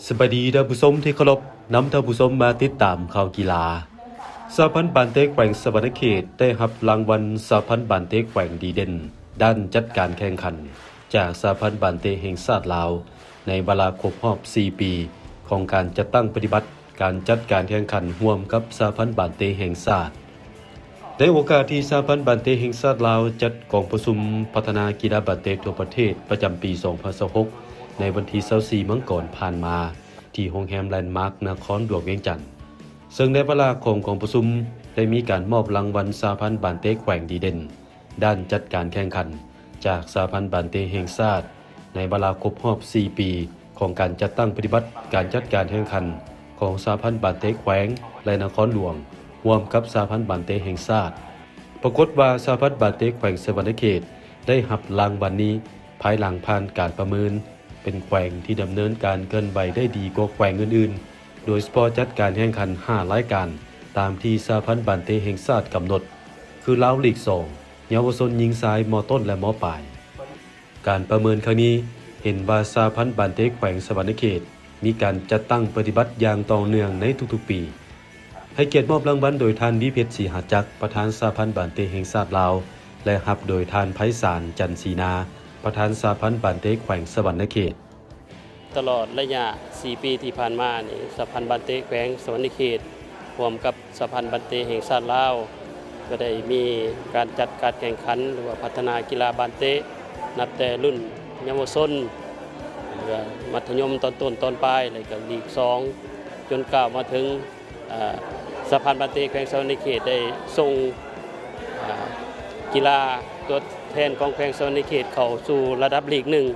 ສະບາຍດີທ່ານຜູ້ຊົມທີ່ເຄົາລົບ, ນຳທ່ານຜູ້ຊົມມາຕິດຕາມຂ່າວກິລາ. ສະຫະພັນບານເຕະແຂວງສະຫວັນນະເຂດ ໄດ້ຮັບລາງວັນສະຫະພັນບານເຕະແຂວງດີເດັ່ນ ດ້ານຈັດການແຂ່ງຂັນ ຈາກສະຫະພັນບານເຕະແຫ່ງຊາດລາວ ໃນວາລະຄົບຮອບສີ່ປີ ຂອງການຈັດຕັ້ງປະຕິບັດການຈັດການແຂ່ງຂັນຮ່ວມກັບສະຫະພັນບານເຕະແຫ່ງຊາດ. ໃນໂອກາດທີ່ສະຫະພັນບານເຕະແຫ່ງຊາດລາວ ຈັດກອງປະຊຸມພັດທະນາກິລາບານເຕະທົ່ວປະເທດປະຈຳປີສອງພັນຊາວຫົກ ໃນວັນທີຊາວສີ່ມັງກອນຜ່ານມາ ທີ່ໂຮງແຮມແລນມາກ ນະຄອນຫຼວງວຽງຈັນ, ເຊິ່ງໃນວາລະຂອງກອງປະຊຸມ ໄດ້ມີການມອບລາງວັນສະຫະພັນບານເຕະແຂວງດີເດັ່ນ ດ້ານຈັດການແຂ່ງຂັນ ຈາກສະຫະພັນບານເຕະແຫ່ງຊາດ ໃນວາລະຄົບຮອບສີ່ປີ ຂອງການຈັດຕັ້ງປະຕິບັດການຈັດການແຂ່ງຂັນ ຂອງສະຫະພັນບານເຕະແຂວງ ແລະ ນະຄອນຫຼວງ ຮ່ວມກັບສະຫະພັນບານເຕະແຫ່ງຊາດ. ປາກົດວ່າ ສະຫະພັນບານເຕະແຂວງສະຫວັນນະເຂດ ໄດ້ຮັບລາງວັນນີ້ ພາຍຫຼັງຜ່ານການປະເມີນ ເປັນແຂວງທີ່ດຳເນີນການເຄື່ອນໄຫວໄດ້ດີກວ່າແຂວງອື່ນໆ, ໂດຍສະເພາະຈັດການແຂ່ງຂັນຫ້າລາຍການ ຕາມທີ່ສະຫະພັນບານເຕະແຫ່ງຊາດກຳນົດ ຄືລາວລີກສອງ, ເຍົາວະຊົນຍິງຊາຍ ມໍຕົ້ນ ແລະ ມໍປາຍ. ການປະເມີນຄັ້ງນີ້ ເຫັນວ່າສະຫະພັນບານເຕະແຂວງສະຫວັນນະເຂດ ມີການຈັດຕັ້ງປະຕິບັດຢ່າງຕໍ່ເນື່ອງໃນທຸກໆປີ. ໃຫ້ກຽດມອບລາງວັນໂດຍທ່ານ ວິເພັດ ສີຫາຈັກ ປະທານສະຫະພັນບານເຕະແຫ່ງຊາດລາວ ແລະ ຮັບໂດຍທ່ານ ໄພສານ ຈັນສີນາ ປະທານສະຫະພັນບານເຕະແຂວງສະຫວັນນະເຂດ. ຕະຫຼອດໄລຍະສີ່ປີທີ່ຜ່ານມານີ້ ສະຫະພັນບານເຕະແຂວງສະຫວັນນະເຂດ ຮ່ວມກັບສະຫະພັນບານເຕະແຫ່ງຊາດລາວ ກໍໄດ້ມີການຈັດການແຂ່ງຂັນ ຫຼືວ່າພັດທະນາກິລາບານເຕະ ນັບແຕ່ລຸ້ນເຍົາວະຊົນ ຫຼືວ່າມັດທະຍົມຕອນຕົ້ນຕອນປາຍ ແລ້ວກໍລີກສອງ ຈົນກ້າວມາເຖິງ ເອີ ສະຫະພັນບານເຕະແຂວງສະຫວັນນະເຂດ ໄດ້ສົ່ງ ເອີ ກິລາຕົວແທນຂອງແຂວງສະຫວັນນະເຂດ ເຂົ້າສູ່ລະດັບລີກໜຶ່ງ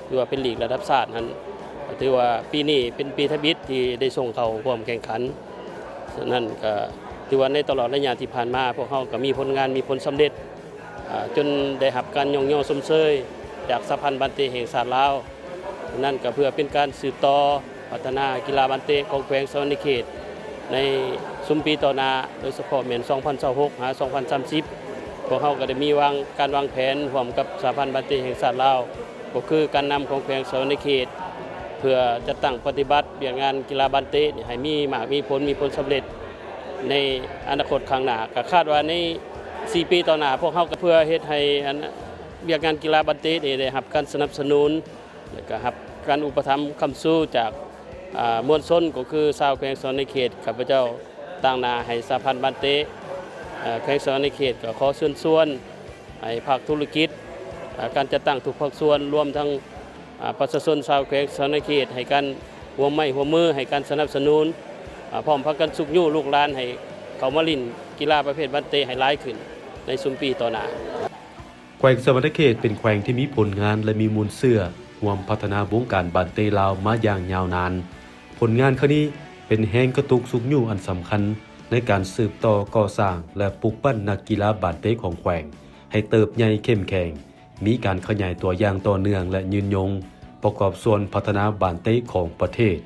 ຫຼືວ່າເປັນລີກລະດັບຊາດຫັ້ນ ກໍຖືວ່າປີນີ້ເປັນປີທຳອິດທີ່ໄດ້ສົ່ງເຂົ້າຮ່ວມແຂ່ງຂັນ. ສະນັ້ນກໍຖືວ່າໃນຕະຫຼອດໄລຍະທີ່ຜ່ານມາ ພວກເຮົາກໍມີຜົນງານ ມີຜົນສຳເລັດ ເອີ ຈົນໄດ້ຮັບການຍ້ອງຍໍຊົມເຊີຍຈາກສະຫະພັນບານເຕະແຫ່ງຊາດລາວ. ນັ້ນກໍເພື່ອເປັນການສືບຕໍ່ພັດທະນາກິລາບານເຕະຂອງແຂວງສະຫວັນນະເຂດ ໃນຊຸມປີຕໍ່ໜ້າ, ໂດຍສະເພາະແມ່ນສອງພັນຊາວຫົກ ຫາ ສອງພັນສາມສິບ. ພວກເຮົາກໍໄດ້ມີວາງ ການວາງແຜນຮ່ວມກັບສະຫະພັນບານເຕະແຫ່ງຊາດລາວ, ກໍຄືການນຳຂອງແຂວງສະຫວັນນະເຂດ ເພື່ອຈັດຕັ້ງປະຕິບັດວຽກງານກິລາບານເຕະນີ້ໃຫ້ມີໝາກມີຜົນ, ມີຜົນສຳເລັດໃນອະນາຄົດຂ້າງໜ້າ. ກໍຄາດວ່າໃນສີ່ປີຕໍ່ໜ້າ, ພວກເຮົາກໍເພື່ອເຮັດໃຫ້ອັນ ວຽກງານກິລາບານເຕະນີ້ໄດ້ຮັບການສະໜັບສະໜູນ ແລະ ກໍຮັບການອຸປະຖຳຄ້ຳຊູຈາກ ອາ ມວນຊົນ ກໍຄືຊາວແຂວງສະຫວັນນະເຂດ. ຂ້າພະເຈົ້າຕາງໜ້າໃຫ້ສະຫະພັນບານເຕະ ເອີ ແຂວງສະຫວັນນະເຂດ ກໍຂໍເຊີນຊວນໃຫ້ພາກທຸລະກິດ ເອີ ການຈັດຕັ້ງທຸກພາກສ່ວນ ລວມທັງ ອາ ປະຊາຊົນຊາວແຂວງສະຫວັນນະເຂດ ໃຫ້ການຮ່ວມໄມ້ຮ່ວມມື ໃຫ້ການສະໜັບສະໜູນ ອາ ພ້ອມພາກັນຊຸກຍູ້ລູກຫຼານໃຫ້ເຂົ້າມາຫຼິ້ນກິລາປະເພດບານເຕະໃຫ້ຫຼາຍຂຶ້ນໃນຊຸມປີຕໍ່ໜ້າ. ແຂວງສະຫວັນນະເຂດເປັນແຂວງທີ່ມີຜົນງານ ແລະ ມີມູນເຊື້ອຮ່ວມພັດທະນາວົງການບານເຕະລາວມາຢ່າງຍາວນານ. ຜົນງານຄັ້ງນີ້ເປັນແຮງກະຕຸກຊຸກຍູ້ອັນສຳຄັນໃນການສືບຕໍ່ກໍ່ສ້າງ ແລະ ປຸກປັ້ນນັກກິລາບານເຕະຂອງແຂວງ ໃຫ້ເຕີບໃຫຍ່ເຂັ້ມແຂງ, ມີການຂະຫຍາຍຕົວຢ່າງຕໍ່ເນື່ອງ ແລະ ຍືນຍົງ, ປະກອບສ່ວນພັດທະນາບານເຕະຂອງປະເທດ.